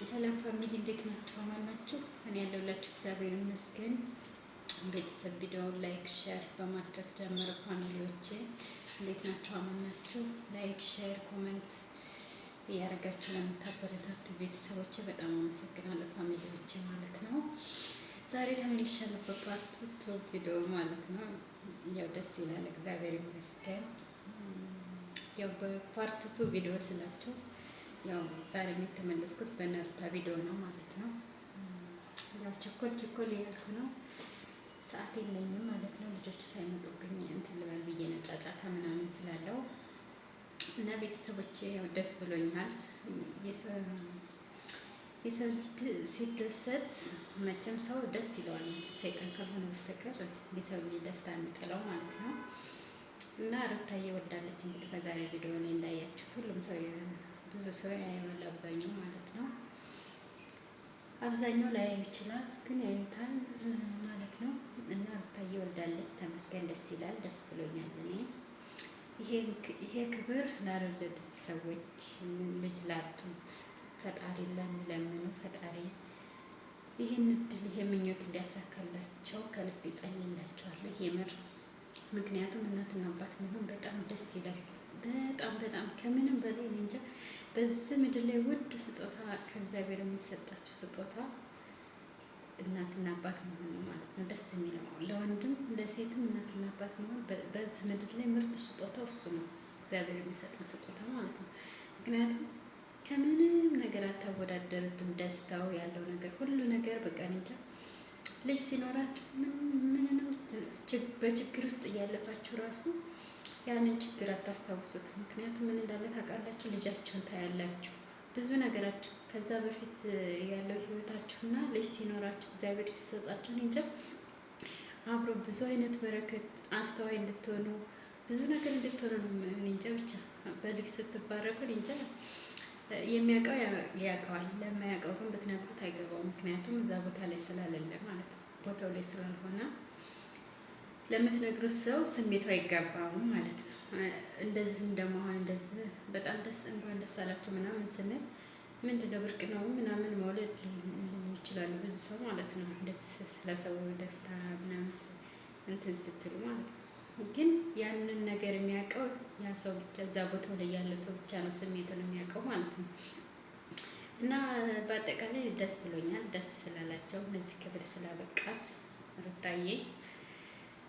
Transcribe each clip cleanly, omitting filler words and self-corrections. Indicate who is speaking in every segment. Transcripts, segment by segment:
Speaker 1: ሰላም family፣ እንዴት ናችሁ? አማን ናችሁ? እኔ ያለሁላችሁ እግዚአብሔር ይመስገን። ቤተሰብ ቪዲዮውን like share በማድረግ ጀምሩ። Family ዎቼ እንዴት ናችሁ? አማን ናችሁ? Like፣ share፣ comment እያደረጋችሁ ለምታበረታቱ ቤተሰቦቼ በጣም አመሰግናለሁ። Family ዎቼ ማለት ነው። ዛሬ ተመልሻለሁ በ part two ቪዲዮ ማለት ነው። ያው ደስ ይላል፣ እግዚአብሔር ይመስገን። ያው በ part two ቪዲዮ ስላችሁ ያው ዛሬ የተመለስኩት በነሩታ ቪዲዮ ነው ማለት ነው። ያው ቸኮል ቸኮል እያልኩ ነው፣ ሰዓት የለኝም ማለት ነው። ልጆቹ ሳይመጡብኝ እንትን ልበል ብዬ ነው፣ ጫጫታ ምናምን ስላለው እና ቤተሰቦቼ ያው ደስ ብሎኛል። የሰው ልጅ ሲደሰት መቼም ሰው ደስ ይለዋል። መቼም ሰይጣን ካልሆነ በስተቀር የሰው ልጅ ደስታ የሚጥለው ማለት ነው። እና ሩታዬ ወልዳለች። እንግዲህ በዛሬ ቪዲዮ ላይ እንዳያችሁት ሁሉም ሰው፣ ብዙ ሰው ያየዋል፣ አብዛኛው ማለት ነው። አብዛኛው ላያዩ ይችላል፣ ግን ያዩታል ማለት ነው። እና ሩታዬ ወልዳለች። ተመስገን፣ ደስ ይላል። ደስ ብሎኛል እኔ። ይሄ ክብር ላልወለዱት ሰዎች፣ ልጅ ላጡት፣ ፈጣሪ ለሚለምኑ ፈጣሪ ይህን እድል ይሄ ምኞት እንዲያሳካላቸው ከልብ ይጸልይላቸዋለሁ። የምር ምክንያቱም እናትና አባት መሆን በጣም ደስ ይላል። በጣም በጣም ከምንም በላይ እንጃ በዚህ ምድር ላይ ውድ ስጦታ ከእግዚአብሔር የሚሰጣችሁ ስጦታ እናትና አባት መሆን ነው ማለት ነው። ደስ የሚለው ለወንድም ለሴትም እናትና አባት መሆን በዚህ ምድር ላይ ምርጥ ስጦታ እሱ ነው፣ እግዚአብሔር የሚሰጥን ስጦታ ማለት ነው። ምክንያቱም ከምንም ነገር አታወዳደሩትም። ደስታው ያለው ነገር ሁሉ ነገር በቃ እንጃ ልጅ ሲኖራችሁ ምንንም በችግር ውስጥ እያለፋችሁ ራሱ ያንን ችግር አታስታውሱት። ምክንያቱም ምን እንዳለ ታውቃላችሁ፣ ልጃችሁን ታያላችሁ፣ ብዙ ነገራችሁ ከዛ በፊት ያለው ህይወታችሁና ልጅ ሲኖራችሁ እግዚአብሔር ሲሰጣችሁ እንጃ አብሮ ብዙ አይነት በረከት፣ አስተዋይ እንድትሆኑ፣ ብዙ ነገር እንድትሆኑ ነው። እንጃ ብቻ በልጅ ስትባረኩ እንጃ የሚያውቀው ያውቀዋል፣ ለማያውቀው ግን ብትነግሩት አይገባውም። ምክንያቱም እዛ ቦታ ላይ ስላሌለ ማለት ነው፣ ቦታው ላይ ስላልሆነ ለምትነግሩት ሰው ስሜቱ አይጋባም ማለት ነው። እንደዚህ እንደመሆን እንደዚህ በጣም ደስ እንኳን ደስ አላችሁ ምናምን ስንል ምንድን ነው ብርቅ ነው ምናምን መውለድ ሊሉ ይችላሉ ብዙ ሰው ማለት ነው። እንደዚህ ስለሰው ደስታ ምናምን እንትን ስትሉ ማለት ነው። ግን ያንን ነገር የሚያውቀው ያ ሰው ብቻ፣ እዛ ቦታው ላይ ያለው ሰው ብቻ ነው ስሜቱን የሚያውቀው ማለት ነው። እና በአጠቃላይ ደስ ብሎኛል። ደስ ስላላቸው እነዚህ ክብር ስላበቃት ሩታዬ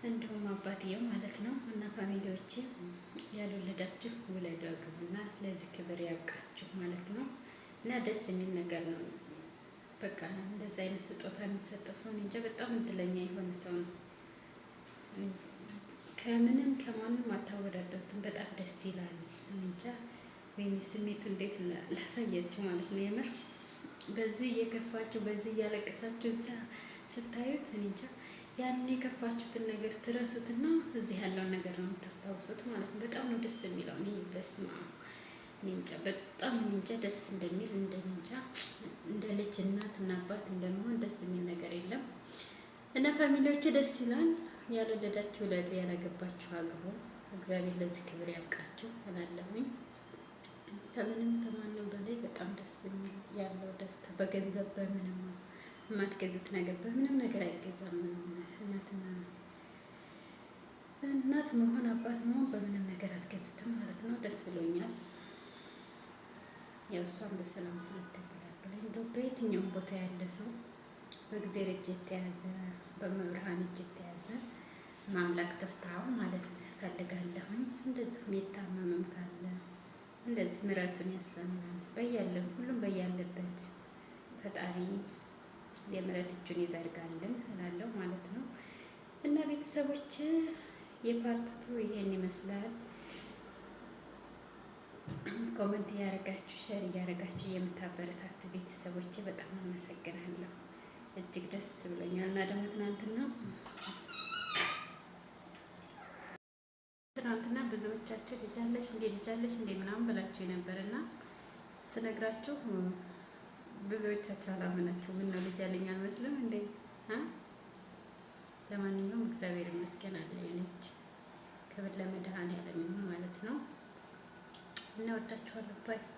Speaker 1: እንዲሁም አባትየው ማለት ነው። እና family ዎቼ ያልወለዳችሁ ውለዱ፣ አግቡና ለዚህ ክብር ያብቃችሁ ማለት ነው። እና ደስ የሚል ነገር ነው። በቃ እንደዚህ አይነት ስጦታ የሚሰጠው ሰው እንጃ በጣም እድለኛ የሆነ ሰው ነው። ከምንም ከማንም አታወዳደሩትም። በጣም ደስ ይላል። እንጃ ወይኔ ስሜቱ እንዴት ላሳያችሁ ማለት ነው። የምር በዚህ እየከፋችሁ በዚህ እያለቀሳችሁ እዛ ስታዩት እንጃ ያን የከፋችሁትን ነገር ትረሱትና እዚህ ያለውን ነገር ነው የምታስታውሱት ማለት ነው። በጣም ነው ደስ የሚለው። እኔ በስመ አብ እንጃ በጣም እንጃ ደስ እንደሚል፣ እንደ እንጃ እንደ ልጅ እናት እና አባት እንደመሆን ደስ የሚል ነገር የለም። እና family ዎች ደስ ይላል። ያልወለዳችሁ ውለዱ፣ ያላገባችሁ አግቡ። እግዚአብሔር ለዚህ ክብር ያብቃችሁ እላለሁኝ። ከምንም ከማንም በላይ በጣም ደስ የሚል ያለው ደስታ በገንዘብ በምንም የማትገዙት ነገር በምንም ነገር አይገዛም። እናትና እናት መሆን አባት መሆን በምንም ነገር አትገዙትም ማለት ነው። ደስ ብሎኛል። ያው እሷም በሰላም ስለተገላገለ እንደው በየትኛውም ቦታ ያለ ሰው በእግዚአብሔር እጅ የተያዘ፣ በመብርሃን እጅ የተያዘ ማምላክ ትፍታው ማለት ፈልጋለሁኝ። እንደዚሁም የታመመም ካለ እንደዚህ ምሕረቱን ያሰማን። በያለ ሁሉም በያለበት ፈጣሪ የምሕረት እጁን ይዘርጋልን እላለሁ ማለት ነው። እና ቤተሰቦች የ part two ይሄን ይመስላል። Comment እያደረጋችሁ share እያደረጋችሁ የምታበረታት ቤተሰቦች በጣም አመሰግናለሁ። እጅግ ደስ ብሎኛል። እና ደግሞ ትናንትና ብዙዎቻችሁ ልጅ አለሽ እንዴ፣ ልጅ አለሽ እንዴ ምናምን ብላችሁ ነበር እና ስነግራችሁ ብዙዎቻችሁ አላመናችሁ። ምነው ልጅ ያለኝ አልመስልም እንዴ? ለማንኛውም እግዚአብሔር ይመስገን አለ ልጅ። ክብር ለመድኃኔዓለም ይሁን ማለት ነው። እና ወዳችኋለሁ። Bye.